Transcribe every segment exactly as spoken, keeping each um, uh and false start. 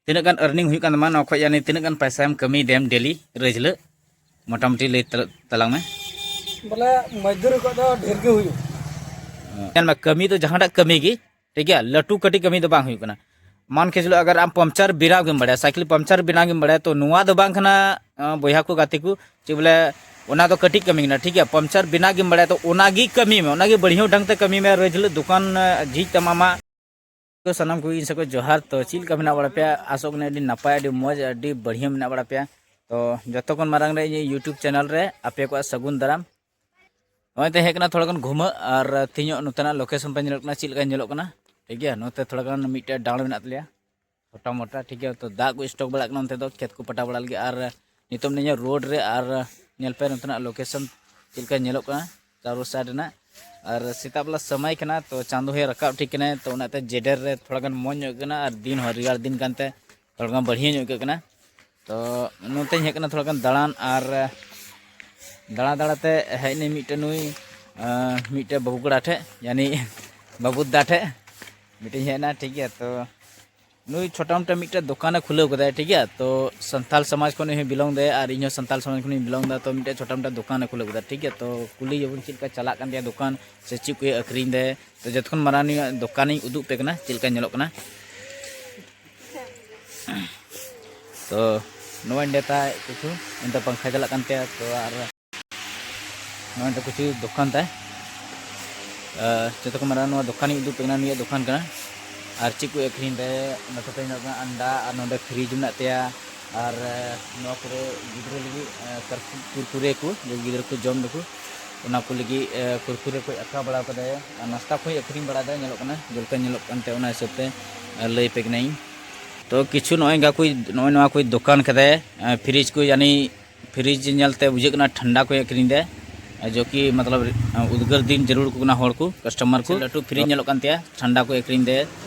ᱛᱤᱱᱟᱹᱜ ᱜᱟᱱ earning ᱦᱩᱭᱩᱜ ᱠᱟᱱ ᱛᱟᱢᱟ ᱱᱚᱣᱟ ᱠᱷᱚᱱ? ᱭᱟᱱᱤ ᱛᱤᱱᱟᱹᱜ ᱜᱟᱱ ᱯᱚᱭᱥᱟᱢ ᱠᱟᱹᱢᱤᱭᱮᱫᱮᱢ daily ᱨᱟᱹᱡᱽ ᱦᱤᱞᱳᱜ? ᱢᱚᱴᱟᱢᱩᱴᱤ ᱞᱟᱹᱭ ᱛᱟᱞ- ᱛᱟᱞᱟᱝ ᱢᱮ᱾ ᱵᱚᱞᱮ, ᱢᱚᱡᱫᱩᱨᱤ ᱠᱷᱚᱱ ᱫᱚ ᱰᱷᱮᱨ ᱜᱮ ᱦᱩᱭᱩᱜ᱾ ᱧᱮᱞ ᱢᱮ, ᱠᱟᱹᱢᱤ ᱫᱚ ᱡᱟᱦᱟᱸᱴᱟᱜ ᱠᱟᱹᱢᱤ ᱜᱮ, ᱴᱷᱤᱠ ᱜᱮᱭᱟ, ᱞᱟᱹᱴᱩ ᱠᱟᱹᱴᱤᱡ ᱠᱟᱹᱢᱤ ᱫᱚ ᱵᱟᱝ ᱦᱩᱭᱩᱜ ᱠᱟᱱᱟ᱾ ᱢᱟᱱ ᱠᱮ ᱪᱚᱞᱚ, ᱟᱜᱟᱨ ᱟᱢ ᱯᱟᱢᱪᱟᱨ ᱵᱮᱱᱟᱣ ᱜᱮᱢ ᱵᱟᱲᱟᱭᱟ, ᱥᱟᱭᱠᱮᱞ ᱯᱟᱢᱪᱟᱨ ᱵᱮᱱᱟᱣ ᱜᱮᱢ ᱵᱟᱲᱟᱭᱟ, ᱛᱚ ᱱᱚᱣᱟ ᱫᱚ ᱵᱟᱝ ᱠᱟᱱᱟ, ᱟᱸ, ᱵᱚᱭᱦᱟ ᱠᱚ, ᱜᱟᱛᱮ ᱠᱚ, ᱪᱮᱫ ᱵᱚᱞᱮ, ᱚᱱᱟ ᱫᱚ ᱠᱟᱹᱴᱤᱡ ᱠᱟᱹᱢᱤ ᱠᱟᱱᱟ, ᱴᱷᱤᱠ ᱜᱮᱭᱟ᱾ ᱯᱟᱢᱪᱟᱨ ᱵᱮᱱᱟᱣ ᱜᱮᱢ ᱵᱟᱲᱟᱭᱟ, ᱛᱚ ᱚᱱᱟᱜᱮ ᱠᱟᱹᱢᱤ ᱢᱮ, ᱚᱱᱟᱜᱮ ᱵᱟᱹᱲᱦᱤᱭᱟᱹ ᱰᱷᱟᱝ ᱛᱮ ᱠᱟᱹᱢᱤ ᱢᱮ᱾ ᱨᱟᱹᱡᱽ ᱦᱤᱞᱳᱜ ᱫᱚᱠᱟᱱ, ᱟᱸ, ᱡᱷᱤᱡ ᱛᱟᱢ ᱟᱢᱟᱜ᱾ ᱛᱚ ᱥᱟᱱᱟᱢ ᱠᱚ ᱤᱧ ᱥᱮᱫ ᱠᱷᱚᱱ ᱡᱚᱦᱟᱨ᱾ ᱛᱚ ᱪᱮᱫ ᱞᱮᱠᱟ ᱢᱮᱱᱟᱜ ᱵᱟᱲᱟ ᱯᱮᱭᱟ? ᱟᱥᱚᱜ ᱠᱟᱹᱱᱟᱹᱧ ᱟᱹᱰᱤ ᱱᱟᱯᱟᱭ, ᱟᱹᱰᱤ ᱢᱚᱡᱽ, ᱟᱹᱰᱤ ᱵᱟᱹᱲᱦᱤᱭᱟᱹ ᱢᱮᱱᱟᱜ ᱵᱟᱲᱟ ᱯᱮᱭᱟ᱾ ᱛᱚ ᱡᱚᱛᱚ ᱠᱷᱚᱱ ᱢᱟᱨᱟᱝ ᱨᱮ ᱤᱧᱟᱹᱜ YouTube channel ᱨᱮ ᱟᱯᱮ ᱠᱚᱣᱟᱜ ᱥᱟᱹᱜᱩᱱ ᱫᱟᱨᱟᱢ᱾ ᱱᱚᱜᱼᱚᱭ ᱛᱮ ᱦᱮᱡ ᱠᱟᱱᱟ ᱛᱷᱚᱲᱟ ᱜᱟᱱ ᱜᱷᱩᱢᱟᱹᱜ, ᱟᱨ ᱛᱮᱦᱮᱧᱚᱜ ᱱᱚᱛᱮᱱᱟᱜ location ᱯᱮ ᱧᱮᱞᱚᱜ ᱠᱟᱱᱟ, ᱪᱮᱫ ᱞᱮᱠᱟ ᱧᱮᱞᱚᱜ ᱠᱟᱱᱟ, ᱴᱷᱤᱠ ᱜᱮᱭᱟ᱾ ᱱᱚᱛᱮ ᱛᱷᱚᱲᱟ ᱜᱟᱱ ᱢᱤᱫᱴᱮᱡ ᱰᱟᱲ ᱢᱮᱱᱟᱜ ᱛᱟᱞᱮᱭᱟ, ᱪᱷᱳᱴᱟ ᱢᱳᱴᱟ, ᱴᱷᱤᱠ ᱜᱮᱭᱟ᱾ ᱛᱚ ᱫᱟᱜ ᱠᱚ stock ᱵᱟᱲᱟᱜ ᱠᱟᱱᱟ ᱚᱱᱛᱮ ᱫᱚ, ᱠᱷᱮᱛ ᱠᱚ ᱯᱟᱴᱟ ᱵᱟᱲᱟ ᱞᱟᱹᱜᱤᱫ᱾ ᱟᱨ ᱱᱤᱛᱚᱜ ᱢᱮᱱᱟᱹᱧᱟ road ᱨᱮ, ᱟᱨ ᱧᱮᱞ ᱯᱮ ᱱᱚᱛᱮᱱᱟᱜ location ᱪᱮᱫ ᱞᱮᱠᱟ ᱧᱮᱞᱚᱜ ᱠᱟᱱᱟ ᱪᱟᱨᱚ side ᱨᱮᱱᱟᱜ᱾ ᱟᱨ ᱥᱮᱛᱟᱜ ᱵᱮᱞᱟ ᱥᱚᱢᱚᱭ ᱠᱟᱱᱟ, ᱛᱚ ᱪᱟᱸᱫᱚ ᱦᱚᱸᱭ ᱨᱟᱠᱟᱵ ᱴᱷᱤᱠ ᱠᱟᱱᱟᱭ, ᱛᱚ ᱚᱱᱟᱛᱮ ᱡᱮᱰᱮᱨ ᱨᱮ ᱛᱷᱚᱲᱟ ᱜᱟᱱ ᱢᱚᱡᱽ ᱧᱚᱜ ᱠᱟᱱᱟ, ᱟᱨ ᱫᱤᱱ ᱦᱚᱸ ᱨᱮᱭᱟᱲ ᱫᱤᱱ ᱠᱟᱱᱛᱮ ᱛᱷᱚᱲᱟ ᱜᱟᱱ ᱵᱟᱹᱲᱦᱤᱭᱟᱹ ᱧᱚᱜ ᱟᱹᱭᱠᱟᱹᱜ ᱠᱟᱱᱟ᱾ ᱛᱚ ᱱᱚᱛᱮᱧ ᱦᱮᱡ ᱠᱟᱱᱟ ᱛᱷᱚᱲᱟ ᱜᱟᱱ ᱫᱟᱬᱟᱱ, ᱟᱨ ᱫᱟᱬᱟ ᱫᱟᱬᱟ ᱛᱮ ᱦᱮᱡ ᱱᱟᱹᱧ ᱢᱤᱫᱴᱮᱱ ᱱᱩᱭ, ᱟᱸ, ᱢᱤᱫᱴᱮᱱ ᱵᱟᱹᱵᱩ ᱠᱚᱲᱟ ᱴᱷᱮᱡ, ᱭᱟᱱᱤ ᱵᱟᱹᱵᱩ ᱫᱟ ᱴᱷᱮᱡ ᱢᱤᱫᱴᱮᱱ ᱦᱮᱡ ᱮᱱᱟ, ᱴᱷᱤᱠ ᱜᱮᱭᱟ᱾ ᱛᱚ ᱱᱩᱭ ᱪᱷᱳᱴᱟ ᱢᱳᱴᱟ ᱢᱤᱫᱴᱮᱱ ᱫᱚᱠᱟᱱᱮ ᱠᱷᱩᱞᱟᱹᱣ ᱠᱟᱫᱟᱭ, ᱴᱷᱤᱠ ᱜᱮᱭᱟ᱾ ᱛᱚ ᱥᱟᱱᱛᱟᱞ ᱥᱚᱢᱟᱡᱽ ᱠᱷᱚᱱ ᱩᱱᱤ ᱦᱚᱸ belong ᱫᱟᱭ, ᱟᱨ ᱤᱧ ᱦᱚᱸ ᱥᱟᱱᱛᱟᱞ ᱥᱚᱢᱟᱡᱽ ᱠᱷᱚᱱᱤᱧ belong ᱫᱟ᱾ ᱛᱚ ᱢᱤᱫᱴᱮᱱ ᱪᱷᱳᱴᱟ ᱢᱳᱴᱟ ᱫᱚᱠᱟᱱᱮ ᱠᱷᱩᱞᱟᱹᱣ ᱠᱟᱫᱟ, ᱴᱷᱤᱠ ᱜᱮᱭᱟ᱾ ᱛᱚ ᱠᱩᱞᱤᱭᱮᱭᱟᱵᱚᱱ ᱪᱮᱫ ᱞᱮᱠᱟ ᱪᱟᱞᱟᱜ ᱠᱟᱱ ᱛᱟᱭᱟ ᱫᱚᱠᱟᱱ, ᱥᱮ ᱪᱮᱫ ᱠᱚᱭ ᱟᱹᱠᱷᱨᱤᱧ ᱫᱟᱭ᱾ ᱛᱚ ᱡᱚᱛᱚ ᱠᱷᱚᱱ ᱢᱟᱨᱟᱝ ᱱᱩᱭᱟᱜ ᱫᱚᱠᱟᱱᱤᱧ ᱩᱫᱩᱜ ᱟᱯᱮ ᱠᱟᱱᱟ ᱪᱮᱫ ᱞᱮᱠᱟ ᱧᱮᱞᱚᱜ ᱠᱟᱱᱟ᱾ ᱛᱚ ᱱᱚᱣᱟ ᱚᱸᱰᱮ ᱛᱟᱭ ᱠᱤᱪᱷᱩ ᱚᱱᱛᱮ ᱯᱟᱝᱠᱷᱟ ᱪᱟᱞᱟᱜ ᱠᱟᱱ ᱛᱟᱭᱟ᱾ ᱛᱚ ᱟᱨ ᱱᱚᱜᱼᱚᱭ ᱫᱚ ᱠᱤᱪᱷᱩ ᱫᱚᱠᱟᱱ ᱛᱟᱭ᱾ ᱟᱨ ᱡᱚᱛᱚ ᱠᱷᱚᱱ ᱢᱟᱨᱟᱝ ᱱᱚᱣᱟ ᱫᱚᱠᱟᱱᱤᱧ ᱩᱫᱩᱜ ᱟᱯᱮ ᱠᱟᱱᱟ, ᱱᱩᱭᱟᱜ ᱫᱚᱠᱟᱱ ᱠᱟᱱᱟ᱾ ᱟᱨ ᱪᱮᱫ ᱠᱚᱭ ᱟᱹᱠᱷᱨᱤᱧ ᱫᱟᱭ, ᱱᱚᱛᱮ ᱛᱮ ᱧᱮᱞᱚᱜ ᱠᱟᱱᱟ ᱟᱱᱰᱟ, ᱟᱨ ᱱᱚᱰᱮ fridge ᱢᱮᱱᱟᱜ ᱛᱟᱭᱟ᱾ ᱟᱨ ᱱᱚᱣᱟ ᱠᱚᱨᱮ ᱜᱤᱫᱽᱨᱟᱹ ᱞᱟᱹᱜᱤᱫ, ᱟᱨ ᱠᱩᱨ- ᱠᱩᱨᱠᱩᱨᱮ ᱠᱚ, ᱡᱮ ᱜᱤᱫᱽᱨᱟᱹ ᱠᱚ ᱡᱚᱢ ᱫᱟᱠᱚ, ᱚᱱᱟ ᱠᱚ ᱞᱟᱹᱜᱤᱫ, ᱟᱨ ᱠᱩᱨᱠᱩᱨᱮ ᱠᱚᱭ ᱟᱸᱠᱟᱣ ᱵᱟᱲᱟ ᱠᱟᱫᱟᱭ᱾ ᱟᱨ ᱱᱟᱥᱛᱟ ᱠᱚᱭ ᱟᱹᱠᱷᱨᱤᱧ ᱵᱟᱲᱟᱭᱮᱫᱟ, ᱧᱮᱞᱚᱜ ᱠᱟᱱᱟ, ᱡᱮᱞᱮᱠᱟ ᱧᱮᱞᱚᱜ ᱠᱟᱱ ᱛᱟᱭᱟ, ᱚᱱᱟ ᱦᱤᱥᱟᱹᱵ ᱛᱮ, ᱟᱨ ᱞᱟᱹᱭ ᱟᱯᱮ ᱠᱟᱹᱱᱟᱹᱧ᱾ ᱛᱚ ᱠᱤᱪᱷᱩ ᱱᱚᱜᱼᱚᱭ ᱜᱟ ᱠᱚ, ᱱᱚᱜᱼᱚᱭ ᱱᱚᱣᱟ ᱠᱚᱭ ᱫᱚᱠᱟᱱ ᱠᱟᱫᱟᱭ, ᱟᱨ fridge ᱠᱚ, ᱭᱟᱱᱤ fridge ᱧᱮᱞᱛᱮ ᱵᱩᱡᱷᱟᱹᱜ ᱠᱟᱱᱟ ᱴᱷᱟᱱᱰᱟ ᱠᱚᱭ ᱟᱹᱠᱷᱨᱤᱧ ᱫᱟ, ᱡᱚ ᱠᱤ ᱢᱚᱛᱞᱚᱵ ᱩᱫᱽᱜᱟᱹᱨ ᱫᱤᱱ ᱡᱟᱹᱨᱩᱲ ᱠᱚ ᱠᱟᱱᱟ ᱦᱚᱲ ᱠᱚ, customer ᱠᱚ᱾ ᱞᱟᱹᱴᱩ fridge ᱧᱮᱞᱚᱜ ᱠᱟᱱ ᱛᱟᱭᱟ, ᱴᱷᱟᱱᱰᱟ ᱠᱚᱭ ᱟᱹᱠᱷᱨᱤᱧ ᱫᱟ,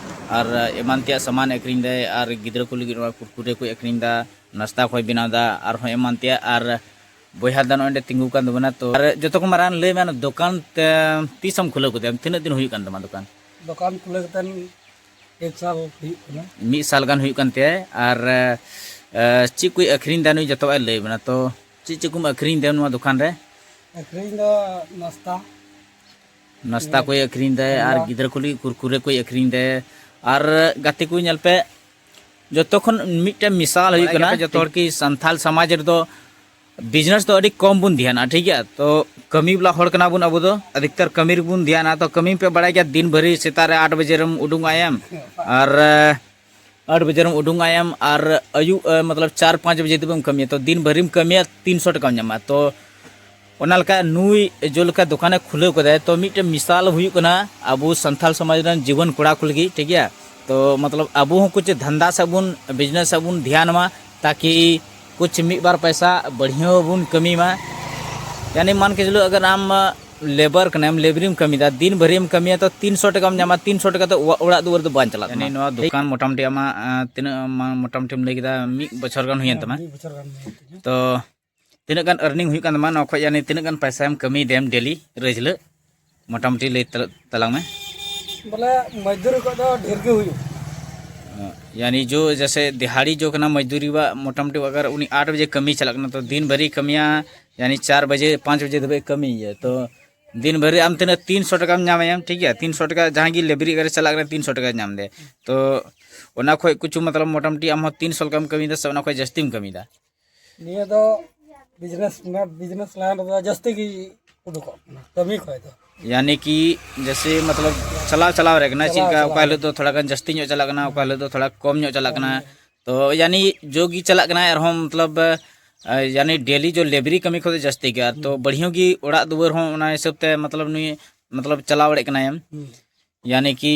ᱟᱨ ᱮᱢᱟᱱ ᱛᱮᱭᱟᱜ ᱥᱟᱢᱟᱱ ᱟᱹᱠᱷᱨᱤᱧ ᱫᱟ, ᱟᱨ ᱜᱤᱫᱽᱨᱟᱹ ᱠᱚ ᱞᱟᱹᱜᱤᱫ ᱱᱚᱣᱟ ᱠᱩᱨᱠᱩᱨᱮ ᱠᱚᱭ ᱟᱹᱠᱷᱨᱤᱧ ᱫᱟ, ᱱᱟᱥᱛᱟ ᱠᱚᱭ ᱵᱮᱱᱟᱣ ᱫᱟ, ᱟᱨᱦᱚᱸ ᱮᱢᱟᱱ ᱛᱮᱭᱟᱜ᱾ ᱟᱨ ᱵᱚᱭᱦᱟ ᱫᱚ ᱱᱚᱜᱼᱚᱭ ᱱᱚᱸᱰᱮ ᱛᱤᱸᱜᱩ ᱠᱟᱱ ᱛᱟᱵᱚᱱᱟ᱾ ᱛᱚ ᱟᱨ ᱡᱚᱛᱚ ᱠᱷᱚᱱ ᱢᱟᱨᱟᱝ ᱞᱟᱹᱭ ᱢᱮ, ᱫᱚᱠᱟᱱ ᱛᱮ ᱛᱤᱥᱮᱢ ᱠᱷᱩᱞᱟᱹᱣ ᱠᱮᱫᱟ? ᱛᱤᱱᱟᱹᱜ ᱫᱤᱱ ᱦᱩᱭᱩᱜ ᱠᱟᱱ ᱛᱟᱢᱟ ᱫᱚᱠᱟᱱ? ᱫᱚᱠᱟᱱ ᱠᱷᱩᱞᱟᱹᱣ ᱠᱟᱛᱮᱱ ᱢᱤᱫ ᱥᱟᱞ ᱦᱩᱭᱩᱜ ᱠᱟᱱᱟ᱾ ᱢᱤᱫ ᱥᱟᱞ ᱜᱟᱱ ᱦᱩᱭᱩᱜ ᱠᱟᱱ ᱛᱟᱭᱟ᱾ ᱟᱨ ᱮ, ᱪᱮᱫ ᱠᱚᱭ ᱟᱹᱠᱷᱨᱤᱧ ᱮᱫᱟ ᱱᱩᱭ, ᱡᱚᱛᱚᱣᱟᱜ ᱮ ᱞᱟᱹᱭ ᱵᱚᱱᱟ᱾ ᱛᱚ ᱪᱮᱫ ᱪᱮᱫ ᱠᱚᱢ ᱟᱹᱠᱷᱨᱤᱧ ᱮᱫᱟ ᱱᱚᱣᱟ ᱫᱚᱠᱟᱱ ᱨᱮ? ᱟᱹᱠᱷᱨᱤᱧ ᱫᱚ ᱱᱟᱥᱛᱟ᱾ ᱱᱟᱥᱛᱟ ᱠᱚᱭ ᱟᱹᱠᱷᱨᱤᱧ ᱫᱟᱭ, ᱟᱨ ᱜᱤᱫᱽᱨᱟᱹ ᱠᱚ ᱞᱟᱹᱜᱤᱫ ᱠᱩᱨᱠᱩᱨᱮ ᱠᱚᱭ ᱟᱹᱠᱷᱨᱤᱧ ᱫᱟᱭ᱾ ᱟᱨ ᱜᱟᱛᱮ ᱠᱚ, ᱧᱮᱞ ᱯᱮ, ᱡᱚᱛᱚ ᱠᱷᱚᱱ ᱢᱤᱫᱴᱮᱱ ᱢᱤᱥᱟᱞ ᱦᱩᱭᱩᱜ ᱠᱟᱱᱟ, ᱡᱚᱛᱚ ᱦᱚᱲ ᱠᱤ ᱥᱟᱱᱛᱟᱞ ᱥᱚᱢᱟᱡᱽ ᱨᱮᱫᱚ ᱵᱤᱡᱽᱱᱮᱥ ᱫᱚ ᱟᱹᱰᱤ ᱠᱚᱢ ᱵᱚᱱ ᱫᱷᱮᱭᱟᱱᱟ, ᱴᱷᱤᱠ ᱜᱮᱭᱟ? ᱛᱚ ᱠᱟᱹᱢᱤ ᱵᱟᱞᱟ ᱦᱚᱲ ᱠᱟᱱᱟ ᱵᱚᱱ ᱟᱵᱚ ᱫᱚ, ᱟᱫᱷᱤᱠᱛᱟᱨ ᱠᱟᱹᱢᱤ ᱨᱮᱵᱚᱱ ᱫᱷᱮᱭᱟᱱᱟ᱾ ᱛᱚ ᱠᱟᱹᱢᱤ ᱯᱮ ᱵᱟᱲᱟᱭ ᱜᱮᱭᱟ, ᱫᱤᱱ ᱵᱷᱟᱹᱨᱤ ᱥᱮᱛᱟᱜ ᱨᱮ ᱟᱴ ᱵᱟᱡᱮ ᱨᱮᱢ ᱩᱰᱩᱝᱚᱜ ᱟᱭᱮᱢ, ᱟᱨ ᱟᱴ ᱵᱟᱡᱮ ᱨᱮᱢ ᱩᱰᱩᱝ ᱟᱭᱮᱢ, ᱟᱨ ᱟᱹᱭᱩᱵ, ᱮ, ᱢᱚᱛᱞᱚᱵ ᱪᱟᱨ ᱯᱟᱸᱪ ᱵᱟᱡᱮ ᱫᱷᱟᱹᱵᱤᱡ ᱮᱢ ᱠᱟᱹᱢᱤᱭᱟ, ᱛᱚ ᱫᱤᱱ ᱵᱷᱟᱹᱨᱤᱢ ᱠᱟᱹᱢᱤᱭᱟ, ᱛᱤᱱ ᱥᱚ ᱴᱟᱠᱟᱢ ᱧᱟᱢᱟ᱾ ᱛᱚ ᱚᱱᱟ ᱞᱮᱠᱟ ᱱᱩᱭ ᱡᱚ ᱞᱮᱠᱟ ᱫᱚᱠᱟᱱᱮ ᱠᱷᱩᱞᱟᱹᱣ ᱠᱟᱫᱟᱭ, ᱛᱚ ᱢᱤᱫᱴᱮᱱ ᱢᱤᱥᱟᱞ ᱦᱩᱭᱩᱜ ᱠᱟᱱᱟ ᱟᱵᱚ ᱥᱟᱱᱛᱟᱞ ᱥᱚᱢᱟᱡᱽ ᱨᱮᱱ ᱡᱩᱣᱟᱹᱱ ᱠᱚᱲᱟ ᱠᱚ ᱞᱟᱹᱜᱤᱫ, ᱴᱷᱤᱠ ᱜᱮᱭᱟ? ᱛᱚ ᱢᱚᱛᱞᱚᱵ ᱟᱵᱚ ᱦᱚᱸ ᱠᱩᱪ ᱫᱷᱟᱱᱫᱟ ᱥᱮᱫ ᱵᱚᱱ, ᱵᱤᱡᱽᱱᱮᱥ ᱥᱮᱫ ᱵᱚᱱ ᱫᱷᱮᱭᱟᱱ ᱢᱟ, ᱛᱟᱠᱤ ᱠᱩᱪ ᱢᱤᱫ ᱵᱟᱨ ᱯᱚᱭᱥᱟ ᱵᱟᱹᱲᱦᱤᱭᱟᱹ ᱵᱚᱱ ᱠᱟᱹᱢᱤ ᱢᱟ᱾ ᱭᱟᱱᱤ ᱢᱟᱱ ᱠᱮ ᱪᱚᱞᱚ, ᱟᱜᱟᱨ ᱟᱢ ᱞᱮᱵᱟᱨ ᱠᱟᱱᱟᱢ, ᱞᱮᱵᱨᱤᱢ ᱠᱟᱹᱢᱤᱭᱮᱫᱟ, ᱫᱤᱱ ᱵᱷᱟᱹᱨᱤᱢ ᱠᱟᱹᱢᱤᱭᱟ, ᱛᱚ ᱛᱤᱱ ᱥᱚ ᱴᱟᱠᱟᱢ ᱧᱟᱢᱟ, ᱛᱤᱱ ᱥᱚ ᱴᱟᱠᱟ ᱫᱚ ᱚᱲᱟᱜ ᱫᱩᱣᱟᱹᱨ ᱫᱚ ᱵᱟᱝ ᱪᱟᱞᱟᱜ ᱠᱟᱱᱟ᱾ ᱱᱚᱣᱟ ᱫᱚᱠᱟᱱ ᱢᱚᱴᱟᱢᱩᱴᱤ ᱟᱢᱟᱜ, ᱟᱸ, ᱛᱤᱱᱟᱹᱜ ᱢᱟ-, ᱢᱚᱴᱟᱢᱩᱴᱤᱢ ᱞᱟᱹᱭ ᱠᱮᱫᱟ, ᱢᱤᱫ ᱵᱚᱪᱷᱚᱨ ᱜᱟᱱ ᱦᱩᱭᱮᱱ ᱛᱟᱢᱟ᱾ ᱢᱤᱫ ᱵᱚᱪᱷᱚᱨ ᱜᱟᱱ ᱦᱩᱭᱮᱱ ᱛᱤᱧᱟ᱾ ᱛᱚ ᱛᱤᱱᱟᱹᱜ ᱜᱟᱱ earning ᱦᱩᱭᱩᱜ ᱠᱟᱱ ᱛᱟᱢᱟ ᱱᱚᱣᱟ ᱠᱷᱚᱡ? ᱭᱟᱱᱤ ᱛᱤᱱᱟᱹᱜ ᱜᱟᱱ ᱯᱚᱭᱥᱟᱢ ᱠᱟᱹᱢᱤᱭᱮᱫᱟ daily ᱨᱟᱹᱡᱽ ᱦᱤᱞᱳᱜ? ᱢᱚᱴᱟᱢᱩᱴᱤ ᱞᱟᱹᱭ ᱛᱟᱞ-, ᱛᱟᱞᱟᱝ ᱢᱮ᱾ ᱵᱚᱞᱮ ᱢᱚᱡᱫᱩᱨᱤ ᱠᱷᱚᱡ ᱫᱚ ᱰᱷᱮᱨ ᱜᱮ ᱦᱩᱭᱩᱜᱼᱟ᱾ ᱭᱟᱱᱤ ᱡᱚ ᱡᱮᱥᱮ ᱫᱤᱦᱟᱲᱤ ᱡᱚ ᱠᱟᱱᱟ ᱢᱚᱡᱫᱩᱨᱤ ᱵᱟ, ᱢᱚᱴᱟᱢᱩᱴᱤ ᱟᱜᱟᱨ ᱩᱱᱤ ᱟᱴ ᱵᱟᱡᱮ ᱠᱟᱹᱢᱤ ᱪᱟᱞᱟᱜ ᱠᱟᱱᱟ, ᱛᱚ ᱫᱤᱱ ᱵᱷᱟᱹᱨᱤ ᱠᱟᱹᱢᱤᱭᱟ, ᱭᱟᱱᱤ ᱪᱟᱨ ᱵᱟᱡᱮ ᱯᱟᱸᱪ ᱵᱟᱡᱮ ᱫᱷᱟᱹᱵᱤᱡ ᱠᱟᱹᱢᱤᱭᱟ, ᱛᱚ ᱫᱤᱱ ᱵᱷᱟᱹᱨᱤ ᱟᱢ ᱛᱤᱱᱟᱹᱜ ᱛᱤᱱ ᱥᱚ ᱴᱟᱠᱟᱢ ᱧᱟᱢᱟᱭᱟᱢ, ᱴᱷᱤᱠ ᱜᱮᱭᱟ? ᱛᱤᱱ ᱥᱚ ᱴᱟᱠᱟ ᱡᱟᱦᱟᱸᱭ ᱜᱮ ᱞᱮᱵᱨᱤ ᱟᱜᱟᱨ ᱪᱟᱞᱟᱜ ᱠᱟᱱᱟ, ᱛᱤᱱ ᱥᱚ ᱴᱟᱠᱟ ᱧᱟᱢ ᱫᱮ᱾ ᱛᱚ ᱚᱱᱟ ᱠᱷᱚᱡ ᱠᱩᱪᱷᱩ ᱢᱚᱛᱞᱚᱵ ᱢᱚᱴᱟᱢᱩᱴᱤ ᱟᱢ ᱦᱚᱸ ᱛᱤᱱ ᱥᱚ ᱞᱮᱠᱟᱢ ᱠᱟᱹᱢᱤᱭᱮᱫᱟ ᱥᱮ ᱚᱱᱟ ᱠᱷᱚᱡ ᱡᱟᱹᱥᱛᱤᱢ ᱠᱟᱹᱢᱤᱭᱮᱫᱟ? ᱱᱤᱭᱟᱹ ᱫᱚ ᱵᱤᱡᱽᱱᱮᱥ, ᱵᱤᱡᱽᱱᱮᱥ ᱞᱟᱭᱤᱱ ᱨᱮᱫᱚ ᱡᱟᱹᱥᱛᱤ ᱜᱮ ᱩᱰᱩᱠᱚᱜ ᱠᱟᱱᱟ ᱠᱟᱹᱢᱤ ᱠᱷᱚᱡ ᱫᱚ᱾ ᱭᱟᱱᱤ ᱠᱤ ᱡᱮᱥᱮ ᱢᱚᱛᱞᱚᱵ ᱪᱟᱞᱟᱣ ᱪᱟᱞᱟᱣ ᱨᱮ ᱠᱟᱱᱟ, ᱪᱮᱫ ᱞᱮᱠᱟ ᱚᱠᱟ ᱦᱤᱞᱳᱜ ᱫᱚ ᱛᱷᱚᱲᱟ ᱜᱟᱱ ᱡᱟᱹᱥᱛᱤ ᱧᱚᱜ ᱪᱟᱞᱟᱜ ᱠᱟᱱᱟ, ᱚᱠᱟ ᱦᱤᱞᱳᱜ ᱫᱚ ᱛᱷᱚᱲᱟ ᱠᱚᱢ ᱧᱚᱜ ᱪᱟᱞᱟᱜ ᱠᱟᱱᱟ᱾ ᱛᱚ ᱭᱟᱱᱤ ᱡᱚ ᱜᱮ ᱪᱟᱞᱟᱜ ᱠᱟᱱᱟ, ᱟᱨᱦᱚᱸ ᱢᱚᱛᱞᱚᱵ, ᱟ, ᱭᱟᱱᱤ daily ᱡᱚ ᱞᱮᱵᱨᱤ ᱠᱟᱹᱢᱤ ᱠᱷᱚᱡ ᱫᱚ ᱡᱟᱹᱥᱛᱤ ᱜᱮ, ᱟᱨ ᱛᱚ ᱵᱟᱹᱲᱦᱤᱭᱟᱹ ᱜᱮ ᱚᱲᱟᱜ ᱫᱩᱣᱟᱹᱨ ᱦᱚᱸ ᱚᱱᱟ ᱦᱤᱥᱟᱹᱵ ᱛᱮ ᱢᱚᱛᱞᱚᱵ ᱱᱩᱭ ᱢᱚᱛᱞᱚᱵ ᱪᱟᱞᱟᱣ ᱫᱟᱲᱮᱭᱟᱜ ᱠᱟᱱᱟᱭ᱾ ᱭᱟᱱᱤ ᱠᱤ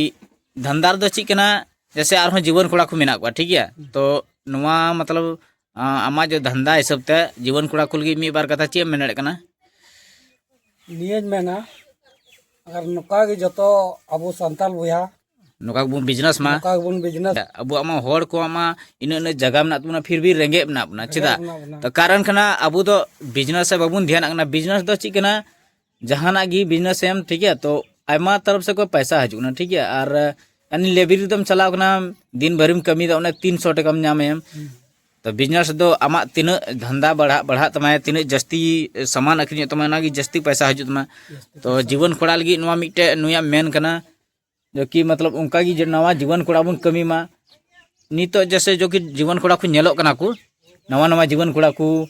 ᱫᱷᱟᱱᱫᱟ ᱨᱮᱫᱚ ᱪᱮᱫ ᱠᱟᱱᱟ, ᱡᱮᱥᱮ ᱟᱨᱦᱚᱸ ᱡᱩᱣᱟᱹᱱ ᱠᱚᱲᱟ ᱠᱚ ᱢᱮᱱᱟᱜ ᱠᱚᱣᱟ, ᱴᱷᱤᱠ ᱜᱮᱭᱟ? ᱛᱚ ᱱᱚᱣᱟ ᱢᱚᱛᱞᱚᱵ, ᱟ, ᱟᱢᱟᱜ ᱡᱮ ᱫᱷᱟᱱᱫᱟ ᱦᱤᱥᱟᱹᱵ ᱛᱮ ᱡᱩᱣᱟᱹᱱ ᱠᱚᱲᱟ ᱠᱚ ᱞᱟᱹᱜᱤᱫ ᱢᱤᱫ ᱵᱟᱨ ᱠᱟᱛᱷᱟ ᱪᱮᱫ ᱮᱢ ᱢᱮᱱ ᱫᱟᱲᱮᱭᱟᱜ ᱠᱟᱱᱟ? ᱱᱤᱭᱟᱹᱧ ᱢᱮᱱᱟ, ᱟᱨ ᱱᱚᱝᱠᱟ ᱜᱮ ᱡᱚᱛᱚ ᱟᱵᱚ ᱥᱟᱱᱛᱟᱞ ᱵᱚᱭᱦᱟ ᱱᱚᱝᱠᱟ ᱜᱮᱵᱚᱱ ᱵᱤᱡᱽᱱᱮᱥ ᱢᱟ᱾ ᱱᱚᱝᱠᱟ ᱜᱮᱵᱚᱱ ᱵᱤᱡᱽᱱᱮᱥ᱾ ᱟᱵᱚᱣᱟᱜ ᱢᱟ ᱦᱚᱲ ᱠᱚᱣᱟᱜ ᱢᱟ ᱤᱱᱟᱹᱜ, ᱤᱱᱟᱹᱜ ᱡᱟᱭᱜᱟ ᱢᱮᱱᱟᱜ ᱛᱟᱵᱚᱱᱟ, ᱯᱷᱤᱨ ᱵᱷᱤ ᱨᱮᱸᱜᱮᱡ ᱢᱮᱱᱟᱜ ᱵᱚᱱᱟ᱾ ᱪᱮᱫᱟᱜ? ᱨᱮᱸᱜᱮᱡ ᱢᱮᱱᱟᱜ ᱵᱚᱱᱟ᱾ ᱛᱚ ᱠᱟᱨᱚᱱ ᱠᱟᱱᱟ, ᱟᱵᱚ ᱫᱚ ᱵᱤᱡᱽᱱᱮᱥ ᱨᱮ ᱵᱟᱵᱚᱱ ᱫᱷᱮᱭᱟᱱᱟᱜ ᱠᱟᱱᱟ᱾ ᱵᱤᱡᱽᱱᱮᱥ ᱫᱚ ᱪᱮᱫ ᱠᱟᱱᱟ? ᱡᱟᱦᱟᱱᱟᱜ ᱜᱮ ᱵᱤᱡᱽᱱᱮᱥ ᱮᱢ, ᱴᱷᱤᱠ ᱜᱮᱭᱟ, ᱛᱚ ᱟᱭᱢᱟ ᱛᱚᱨᱚᱯ ᱥᱮᱫ ᱠᱷᱚᱱ ᱯᱚᱭᱥᱟ ᱦᱤᱡᱩᱜ ᱠᱟᱱᱟ, ᱴᱷᱤᱠ ᱜᱮᱭᱟ, ᱟᱨ ᱟᱨ ᱞᱮᱵᱤᱨ ᱨᱮᱫᱚᱢ ᱪᱟᱞᱟᱣ ᱠᱟᱱᱟ, ᱫᱤᱱ ᱵᱷᱟᱹᱨᱤᱢ ᱠᱟᱹᱢᱤᱭᱮᱫᱟ, ᱚᱱᱮ ᱛᱤᱱᱥᱚ ᱴᱟᱠᱟᱢ ᱧᱟᱢᱮᱭᱟ᱾ ᱛᱚ ᱵᱤᱡᱽᱱᱮᱥ ᱫᱚ ᱟᱢᱟᱜ ᱛᱤᱱᱟᱹᱜ ᱫᱷᱟᱱᱫᱟ ᱵᱟᱲᱦᱟᱜ ᱵᱟᱲᱦᱟᱜ ᱛᱟᱢᱟ, ᱛᱤᱱᱟᱹᱜ ᱡᱟᱹᱥᱛᱤ ᱥᱟᱢᱟᱱ ᱟᱹᱠᱷᱨᱤᱧᱚᱜ ᱛᱟᱢᱟ, ᱚᱱᱟᱜᱮ ᱡᱟᱹᱥᱛᱤ ᱯᱚᱭᱥᱟ ᱦᱤᱡᱩᱜ ᱛᱟᱢᱟ᱾ ᱛᱚ ᱡᱤᱵᱚᱱ ᱠᱷᱚᱲᱟ ᱞᱟᱹᱜᱤᱫ ᱱᱚᱣᱟ ᱢᱤᱫᱴᱮᱡ ᱱᱩᱭᱟᱜ ᱢᱮᱱ ᱠᱟᱱᱟ, ᱡᱚ ᱠᱤ ᱢᱚᱛᱞᱚᱵ ᱚᱱᱠᱟ ᱜᱮ ᱡᱮ ᱱᱟᱣᱟ ᱡᱤᱵᱚᱱ ᱠᱷᱚᱲᱟ ᱵᱚᱱ ᱠᱟᱹᱢᱤ ᱢᱟ᱾ ᱱᱤᱛᱚᱜ ᱡᱮᱥᱮ ᱡᱚ ᱠᱤ ᱡᱤᱵᱚᱱ ᱠᱷᱚᱲᱟ ᱠᱚ ᱧᱮᱞᱚᱜ ᱠᱟᱱᱟ ᱠᱚ, ᱱᱟᱣᱟ ᱱᱟᱣᱟ ᱡᱤᱵᱚᱱ ᱠᱷᱚᱲᱟ ᱠᱚ,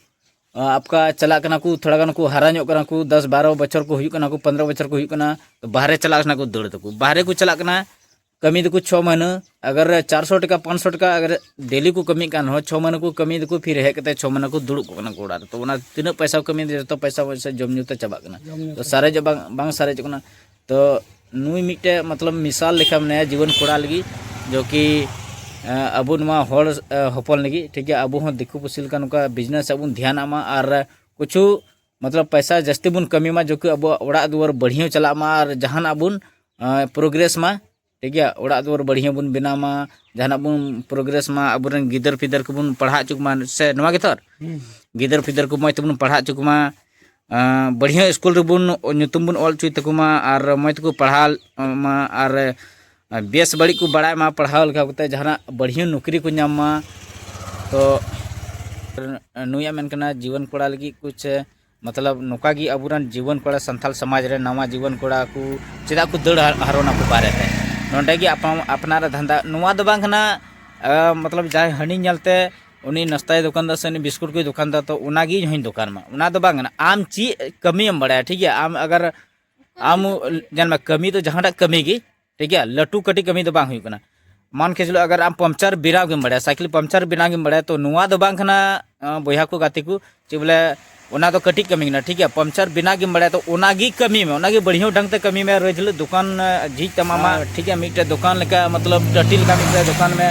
ᱟ, ᱟᱯᱠᱟ ᱪᱟᱞᱟᱜ ᱠᱟᱱᱟ ᱠᱚ, ᱛᱷᱚᱲᱟ ᱜᱟᱱ ᱠᱚ ᱦᱟᱨᱟ ᱧᱚᱜ ᱠᱟᱱᱟ ᱠᱚ, ᱫᱚᱥ ᱵᱟᱨᱚ ᱵᱚᱪᱷᱚᱨ ᱠᱚ ᱦᱩᱭᱩᱜ ᱠᱟᱱᱟ ᱠᱚ, ᱯᱚᱱᱫᱽᱨᱚ ᱵᱚᱪᱷᱚᱨ ᱠᱚ ᱦᱩᱭᱩᱜ ᱠᱟᱱᱟ, ᱛᱚ ᱵᱟᱦᱨᱮ ᱪᱟᱞᱟᱜ ᱠᱟᱱᱟ ᱠᱚ ᱫᱟᱹᱲ ᱛᱟᱠᱚ, ᱵᱟᱦᱨᱮ ᱠᱚ ᱪᱟᱞᱟᱜ ᱠᱟᱱᱟ, ᱠᱟᱹᱢᱤ ᱫᱟᱠᱚ ᱪᱷᱚ ᱢᱟᱹᱦᱱᱟᱹ, ᱟᱜᱟᱨ ᱪᱟᱨᱥᱚ ᱴᱟᱠᱟ, ᱯᱟᱸᱪᱥᱚ ᱴᱟᱠᱟ ᱟᱜᱟᱨ ᱰᱮᱞᱤ ᱠᱚ ᱠᱟᱹᱢᱤᱭᱮᱫ ᱠᱟᱱ ᱨᱮᱦᱚᱸ, ᱪᱷᱚ ᱢᱟᱹᱦᱱᱟᱹ ᱠᱚ ᱠᱟᱹᱢᱤ ᱫᱟᱠᱚ, ᱯᱷᱤᱨ ᱦᱮᱡ ᱠᱟᱛᱮ ᱪᱷᱚ ᱢᱟᱹᱦᱱᱟᱹ ᱠᱚ ᱫᱩᱲᱩᱵ ᱠᱚᱜ ᱠᱟᱱᱟ ᱠᱚ ᱚᱲᱟᱜ ᱨᱮ᱾ ᱛᱚ ᱚᱱᱟ ᱛᱤᱱᱟᱹᱜ ᱯᱚᱭᱥᱟ ᱠᱚ ᱠᱟᱹᱢᱤᱭᱮᱫᱟ, ᱡᱚᱛᱚ ᱯᱚᱭᱥᱟ ᱯᱚᱭᱥᱟ ᱡᱚᱢ ᱧᱩ ᱛᱮ ᱪᱟᱵᱟᱜ ᱠᱟᱱᱟ᱾ ᱡᱚᱢ ᱧᱩ ᱛᱚ ᱛᱮ᱾ ᱥᱟᱨᱮᱡᱚᱜ ᱵᱟᱝ, ᱵᱟᱝ ᱥᱟᱨᱮᱡᱚᱜ ᱠᱟᱱᱟ᱾ ᱛᱚ ᱱᱩᱭ ᱢᱤᱫᱴᱮᱡ ᱢᱚᱛᱞᱚᱵ ᱢᱤᱥᱟᱞ ᱞᱮᱠᱟ ᱢᱮᱱᱟᱭᱟ ᱡᱤᱵᱚᱱ ᱠᱷᱚᱲᱟ ᱞᱟᱹᱜᱤᱫ, ᱡᱚ ᱠᱤ, ᱮ, ᱟᱵᱚ ᱱᱚᱣᱟ ᱦᱚᱲ, ᱮ, ᱦᱚᱯᱚᱱ ᱞᱟᱹᱜᱤᱫ, ᱴᱷᱤᱠ ᱜᱮᱭᱟ, ᱟᱵᱚ ᱦᱚᱸ ᱫᱤᱠᱩ ᱯᱩᱥᱤ ᱞᱮᱠᱟ ᱱᱚᱝᱠᱟ ᱵᱤᱡᱽᱱᱮᱥ ᱟᱵᱚᱱ ᱫᱷᱮᱭᱟᱱᱟᱜ ᱢᱟ, ᱟᱨ ᱠᱩᱪᱷᱩ ᱢᱚᱛᱞᱚᱵ ᱯᱚᱭᱥᱟ ᱡᱟᱹᱥᱛᱤ ᱵᱚᱱ ᱠᱟᱹᱢᱤ ᱢᱟ, ᱡᱚ ᱠᱤ ᱟᱵᱚᱣᱟᱜ ᱚᱲᱟᱜ ᱫᱩᱣᱟᱹᱨ ᱵᱟᱹᱲᱦᱤᱭᱟᱹ ᱪᱟᱞᱟᱜ ᱢᱟ ᱟᱨ ᱡᱟᱦᱟᱱᱟᱜ ᱵᱚᱱ, ᱮ, ᱯᱨᱳᱜᱨᱮᱥ ᱢᱟ, ᱴᱷᱤᱠ ᱜᱮᱭᱟ, ᱚᱲᱟᱜ ᱫᱩᱣᱟᱹᱨ ᱵᱟᱹᱲᱦᱤᱭᱟᱹ ᱵᱚᱱ ᱵᱮᱱᱟᱣ ᱢᱟ, ᱡᱟᱦᱟᱱᱟᱜ ᱵᱚᱱ ᱯᱨᱳᱜᱨᱮᱥ ᱢᱟ, ᱟᱵᱚᱨᱮᱱ ᱜᱤᱫᱟᱹᱨ ᱯᱤᱫᱟᱹᱨ ᱠᱚᱵᱚᱱ ᱯᱟᱲᱦᱟᱣ ᱦᱚᱪᱚ ᱠᱚᱢᱟ, ᱥᱮ ᱱᱚᱣᱟ ᱜᱮᱛᱚ ᱟᱨ ᱦᱩᱸ᱾ ᱜᱤᱫᱟᱹᱨ ᱯᱤᱫᱟᱹᱨ ᱠᱚ ᱢᱚᱡᱽ ᱛᱮᱵᱚᱱ ᱯᱟᱲᱦᱟᱣ ᱦᱚᱪᱚ ᱠᱚᱢᱟ, ᱟᱸ, ᱵᱟᱹᱲᱦᱤᱭᱟᱹ ᱥᱠᱩᱞ ᱨᱮᱵᱚᱱ ᱧᱩᱛᱩᱢ ᱵᱚᱱ ᱚᱞ ᱦᱚᱪᱚᱭ ᱛᱟᱠᱚ ᱢᱟ, ᱟᱨ ᱢᱚᱡᱽ ᱛᱮᱠᱚ ᱯᱟᱲᱦᱟᱣ ᱢᱟ, ᱟᱨ ᱵᱮᱥ ᱵᱟᱹᱲᱤᱡ ᱠᱚ ᱵᱟᱲᱟᱭ ᱢᱟ, ᱯᱟᱲᱦᱟᱣ ᱞᱮᱠᱟ ᱠᱟᱛᱮ ᱡᱟᱦᱟᱱᱟᱜ ᱵᱟᱹᱲᱦᱤᱭᱟᱹ ᱱᱚᱠᱨᱤ ᱠᱚ ᱧᱟᱢ ᱢᱟ᱾ ᱛᱚ ᱱᱩᱭᱟᱜ ᱢᱮᱱ ᱠᱟᱱᱟ ᱡᱤᱣᱚᱱ ᱠᱚᱲᱟ ᱞᱟᱹᱜᱤᱫ ᱠᱩᱪ, ᱢᱚᱛᱞᱚᱵ ᱱᱚᱝᱠᱟ ᱜᱮ ᱟᱵᱚᱨᱮᱱ ᱡᱤᱣᱚᱱ ᱠᱚᱲᱟ, ᱥᱟᱱᱛᱟᱞ ᱥᱚᱢᱟᱡᱽ ᱨᱮ ᱱᱟᱣᱟ ᱡᱤᱣᱚᱱ ᱠᱚᱲᱟ ᱠᱚ ᱪᱮᱫᱟᱜ ᱠᱚ ᱫᱟᱹᱲ ᱦᱟᱨᱚᱱᱟ ᱠᱚ ᱵᱟᱦᱨᱮ ᱛᱮ? ᱱᱚᱸᱰᱮ ᱜᱮ ᱟᱯᱱᱟᱨ, ᱟᱯᱱᱟᱨᱟᱜ ᱫᱷᱟᱱᱫᱟ᱾ ᱱᱚᱣᱟ ᱫᱚ ᱵᱟᱝ ᱠᱟᱱᱟ, ᱟᱸ, ᱢᱚᱛᱞᱚᱵ ᱡᱟᱦᱟᱸᱭ ᱦᱟᱹᱱᱤ ᱧᱮᱞᱛᱮ ᱩᱱᱤ ᱱᱟᱥᱛᱟᱭ ᱫᱚᱠᱟᱱ ᱫᱟ ᱥᱮ ᱩᱱᱤ ᱵᱤᱥᱠᱩᱴ ᱠᱚᱭ ᱫᱚᱠᱟᱱ ᱫᱟ, ᱛᱚ ᱚᱱᱟᱜᱮ ᱤᱧ ᱦᱚᱧ ᱫᱚᱠᱟᱱ ᱢᱟ, ᱚᱱᱟ ᱫᱚ ᱵᱟᱝ ᱠᱟᱱᱟ᱾ ᱟᱢ ᱪᱮᱫ ᱠᱟᱹᱢᱤᱭᱮᱢ ᱵᱟᱲᱟᱭᱟ, ᱴᱷᱤᱠ ᱜᱮᱭᱟ? ᱟᱢ ᱟᱜᱟᱨ, ᱟᱢ ᱧᱮᱞ ᱢᱮ, ᱠᱟᱹᱢᱤ ᱫᱚ ᱡᱟᱦᱟᱸᱴᱟᱜ ᱠᱟᱹᱢᱤ ᱜᱮ, ᱴᱷᱤᱠ ᱜᱮᱭᱟ, ᱞᱟᱹᱴᱩ ᱠᱟᱹᱴᱤᱡ ᱠᱟᱹᱢᱤ ᱫᱚ ᱵᱟᱝ ᱦᱩᱭᱩᱜ ᱠᱟᱱᱟ᱾ ᱢᱟᱱ ᱠᱮ ᱪᱚᱞᱚ, ᱟᱜᱟᱨ ᱟᱢ ᱯᱟᱢᱪᱟᱨ ᱵᱮᱱᱟᱣ ᱜᱮᱢ ᱵᱟᱲᱟᱭᱟ, ᱥᱟᱭᱠᱮᱞ ᱯᱟᱢᱪᱟᱨ ᱵᱮᱱᱟᱣ ᱜᱮᱢ ᱵᱟᱲᱟᱭᱟ, ᱛᱚ ᱱᱚᱣᱟ ᱫᱚ ᱵᱟᱝ ᱠᱟᱱᱟ, ᱟᱸ, ᱵᱚᱭᱦᱟ ᱠᱚ, ᱜᱟᱛᱮ ᱠᱚ, ᱪᱮᱫ ᱵᱚᱞᱮ, ᱚᱱᱟ ᱫᱚ ᱠᱟᱹᱴᱤᱡ ᱠᱟᱹᱢᱤ ᱠᱟᱱᱟ, ᱴᱷᱤᱠ ᱜᱮᱭᱟ? ᱯᱟᱢᱪᱟᱨ ᱵᱮᱱᱟᱣ ᱜᱮᱢ ᱵᱟᱲᱟᱭᱟ, ᱛᱚ ᱚᱱᱟᱜᱮ ᱠᱟᱹᱢᱤ ᱢᱮ, ᱚᱱᱟᱜᱮ ᱵᱟᱹᱲᱦᱤᱭᱟᱹ ᱰᱷᱟᱝ ᱛᱮ ᱠᱟᱹᱢᱤ ᱢᱮ᱾ ᱨᱳᱡᱽ ᱦᱤᱞᱳᱜ ᱫᱚᱠᱟᱱ, ᱟᱸ, ᱡᱷᱤᱡ ᱛᱟᱢᱟ ᱢᱟ, ᱟᱨ ᱴᱷᱤᱠ ᱜᱮᱭᱟ, ᱢᱤᱫᱴᱮᱡ ᱫᱚᱠᱟᱱ ᱞᱮᱠᱟ, ᱢᱚᱛᱞᱚᱵ ᱴᱟᱹᱴᱤ ᱞᱮᱠᱟ ᱢᱤᱫᱴᱮᱡ ᱫᱚᱠᱟᱱ ᱢᱮ᱾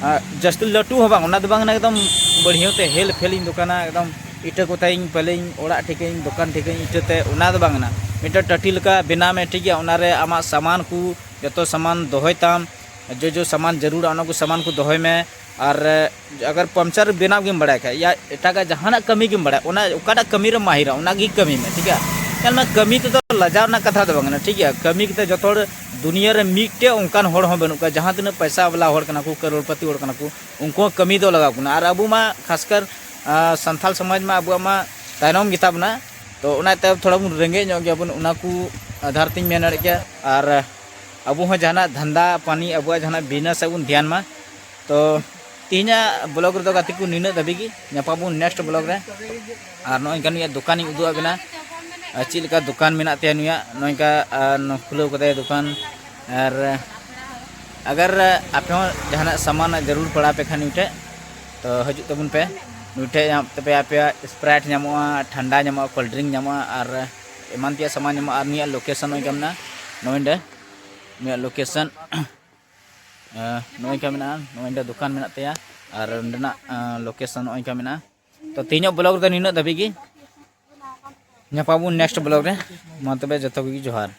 ᱟᱸ, ᱡᱟᱹᱥᱛᱤ ᱞᱟᱹᱴᱩ ᱦᱚᱸ ᱵᱟᱝ, ᱚᱱᱟ ᱫᱚ ᱵᱟᱝ ᱠᱟᱱᱟ ᱮᱠᱫᱚᱢ ᱵᱟᱹᱲᱦᱤᱭᱟᱹ ᱛᱮ ᱦᱮᱞ ᱯᱷᱮᱞ ᱤᱧ ᱫᱚᱠᱟᱱᱟ, ᱮᱠᱫᱚᱢ ᱤᱴᱟᱹ ᱠᱚᱛᱮᱧ ᱯᱟᱞᱮᱧ ᱚᱲᱟᱜ ᱴᱷᱤᱠᱟᱹᱧ, ᱫᱚᱠᱟᱱ ᱴᱷᱤᱠᱟᱹᱧ ᱤᱴᱟᱹ ᱛᱮ, ᱚᱱᱟ ᱫᱚ ᱵᱟᱝ ᱠᱟᱱᱟ᱾ ᱢᱤᱫᱴᱮᱱ ᱴᱟᱹᱴᱤ ᱞᱮᱠᱟ ᱵᱮᱱᱟᱣ ᱢᱮ, ᱴᱷᱤᱠ ᱜᱮᱭᱟ? ᱚᱱᱟᱨᱮ ᱟᱢᱟᱜ ᱥᱟᱢᱟᱱ ᱠᱚ, ᱡᱚᱛᱚ ᱥᱟᱢᱟᱱ ᱫᱚᱦᱚᱭ ᱛᱟᱢ, ᱡᱚ ᱡᱚ ᱥᱟᱢᱟᱱ ᱡᱟᱹᱨᱩᱲᱟ, ᱚᱱᱟ ᱠᱚ ᱥᱟᱢᱟᱱ ᱠᱚ ᱫᱚᱦᱚᱭ ᱢᱮ᱾ ᱟᱨ, ᱮ, ᱟᱜᱟᱨ ᱯᱟᱢᱪᱟᱨ ᱵᱮᱱᱟᱣ ᱜᱮᱢ ᱵᱟᱲᱟᱭ ᱠᱷᱟᱡ, ᱭᱟ ᱮᱴᱟᱜᱟᱜ ᱡᱟᱦᱟᱱᱟᱜ ᱠᱟᱹᱢᱤ ᱜᱮᱢ ᱵᱟᱲᱟᱭ, ᱚᱱᱟ ᱚᱠᱟᱴᱟᱜ ᱠᱟᱹᱢᱤ ᱨᱮᱢ ᱢᱟᱦᱤᱨᱟ, ᱚᱱᱟ ᱜᱮ ᱠᱟᱹᱢᱤ ᱢᱮ, ᱴᱷᱤᱠ ᱜᱮᱭᱟ? ᱧᱮᱞ ᱢᱮ, ᱠᱟᱹᱢᱤ ᱛᱮᱫᱚ ᱞᱟᱡᱟᱣ ᱨᱮᱱᱟᱜ ᱠᱟᱛᱷᱟ ᱫᱚ ᱵᱟᱝ ᱠᱟᱱᱟ, ᱴᱷᱤᱠ ᱜᱮᱭᱟ? ᱠᱟᱹᱢᱤ ᱠᱟᱛᱮ ᱡᱚᱛᱚ ᱦᱚᱲ ᱫᱩᱱᱤᱭᱟᱹ ᱨᱮ ᱢᱤᱫᱴᱮᱡ ᱚᱱᱠᱟᱱ ᱦᱚᱲ ᱦᱚᱸ ᱵᱟᱹᱱᱩᱜ ᱠᱚᱣᱟ, ᱡᱟᱦᱟᱸ ᱛᱤᱱᱟᱹᱜ ᱯᱚᱭᱥᱟ ᱵᱟᱞᱟ ᱦᱚᱲ ᱠᱟᱱᱟ ᱠᱚ, ᱠᱟᱨᱳᱲᱯᱚᱛᱤ ᱦᱚᱲ ᱠᱟᱱᱟ ᱠᱚ, ᱩᱱᱠᱩ ᱦᱚᱸ ᱠᱟᱹᱢᱤ ᱫᱚ ᱞᱟᱜᱟᱣ ᱠᱚ ᱠᱟᱱᱟ᱾ ᱟᱨ ᱟᱵᱚ ᱢᱟ ᱠᱷᱟᱥᱠᱟᱨ, ᱟ, ᱥᱟᱱᱛᱟᱞ ᱥᱚᱢᱟᱡᱽ ᱢᱟ ᱟᱵᱚᱣᱟᱜ ᱢᱟ ᱛᱟᱭᱱᱚᱢ ᱜᱮᱛᱟ ᱵᱚᱱᱟ᱾ ᱛᱚ ᱚᱱᱟᱛᱮ ᱛᱷᱚᱲᱟ ᱵᱚᱱ ᱨᱮᱸᱜᱮᱡ ᱧᱚᱜ ᱜᱮᱭᱟᱵᱚᱱ, ᱚᱱᱟ ᱠᱚ ᱟᱫᱷᱟᱨ ᱛᱮᱧ ᱢᱮᱱ ᱫᱟᱲᱮᱭᱟᱜ ᱜᱮᱭᱟ᱾ ᱟᱨ ᱟᱵᱚ ᱦᱚᱸ ᱡᱟᱦᱟᱱᱟᱜ ᱫᱷᱟᱱᱫᱟ ᱯᱟᱱᱤ, ᱟᱵᱚᱣᱟᱜ ᱡᱟᱦᱟᱱᱟᱜ ᱵᱤᱡᱽᱱᱮᱥ ᱥᱮᱫ ᱵᱚᱱ ᱫᱷᱮᱭᱟᱱ ᱢᱟ᱾ ᱛᱚ ᱛᱮᱦᱮᱧᱟᱜ ᱵᱞᱚᱜ ᱨᱮᱫᱚ ᱜᱟᱛᱮ ᱠᱚ ᱱᱤᱱᱟᱹᱜ ᱫᱷᱟᱹᱵᱤᱡ ᱜᱮ, ᱧᱟᱯᱟᱢ ᱵᱚᱱ ᱱᱮᱠᱥᱴ ᱵᱞᱚᱜ ᱨᱮ᱾ ᱟᱨ ᱱᱚᱜᱼᱚᱭ ᱱᱚᱝᱠᱟ ᱱᱩᱭᱟᱜ ᱫᱚᱠᱟᱱᱤᱧ ᱩᱫᱩᱜ ᱟᱵᱮᱱᱟ, ᱟᱨ ᱪᱮᱫ ᱞᱮᱠᱟ ᱫᱚᱠᱟᱱ ᱢᱮᱱᱟᱜ ᱛᱟᱭᱟ ᱱᱩᱭᱟᱜ, ᱱᱚᱝᱠᱟ ᱟᱨ ᱱᱚ-, ᱠᱷᱩᱞᱟᱹᱣ ᱠᱟᱫᱟᱭ ᱫᱚᱠᱟᱱ᱾ ᱟᱨ ᱟᱜᱟᱨ ᱟᱯᱮ ᱦᱚᱸ ᱡᱟᱦᱟᱱᱟᱜ ᱥᱟᱢᱟᱱ ᱡᱟᱹᱨᱩᱲ ᱯᱟᱲᱟᱣ ᱯᱮ ᱠᱷᱟᱱ ᱱᱩᱭ ᱴᱷᱮᱡ, ᱛᱚ ᱦᱤᱡᱩᱜ ᱛᱟᱵᱚᱱ ᱯᱮ᱾ ᱱᱩᱭ ᱴᱷᱮᱡ ᱧᱟᱢ ᱛᱟᱯᱮᱭᱟ ᱟᱯᱮᱭᱟᱜ ᱥᱯᱨᱟᱭᱤᱴ ᱧᱟᱢᱚᱜᱼᱟ, ᱴᱷᱟᱱᱰᱟ ᱧᱟᱢᱚᱜᱼᱟ, ᱠᱳᱞᱰ ᱰᱨᱤᱝᱠ ᱧᱟᱢᱚᱜᱼᱟ, ᱟᱨ ᱮᱢᱟᱱ ᱛᱮᱭᱟᱜ ᱥᱟᱢᱟᱱ ᱧᱟᱢᱚᱜᱼᱟ᱾ ᱟᱨ ᱱᱩᱭᱟᱜ ᱞᱳᱠᱮᱥᱚᱱ ᱱᱚᱜᱼᱚᱭ ᱱᱚᱝᱠᱟ ᱢᱮᱱᱟᱜᱼᱟ, ᱱᱚᱜᱼᱚᱭ ᱱᱚᱰᱮ ᱱᱩᱭᱟᱜ ᱞᱳᱠᱮᱥᱚᱱ ᱱᱚᱜᱼᱚᱭ ᱱᱚᱝᱠᱟ ᱢᱮᱱᱟᱜᱼᱟ, ᱱᱚᱜᱼᱚᱭ ᱱᱚᱰᱮ ᱫᱚᱠᱟᱱ ᱢᱮᱱᱟᱜ ᱛᱟᱭᱟ᱾ ᱟᱨ ᱱᱚᱰᱮᱱᱟᱜ ᱞᱳᱠᱮᱥᱚᱱ ᱱᱚᱜᱼᱚᱭ ᱱᱚᱝᱠᱟ ᱢᱮᱱᱟᱜᱼᱟ᱾ ᱛᱚ ᱛᱮᱦᱮᱧᱟᱜ ᱵᱞᱚᱜ ᱨᱮᱫᱚ ᱱᱤᱱᱟᱹᱜ ᱫᱷᱟᱹᱵᱤᱡ ᱜᱮ, ᱧᱟᱯᱟᱢ ᱵᱚᱱ ᱱᱮᱠᱥᱴ ᱵᱞᱚᱜ ᱨᱮ᱾ ᱢᱟ ᱛᱚᱵᱮ ᱡᱚᱛᱚ ᱠᱚᱜᱮ ᱡᱚᱦᱟᱨ᱾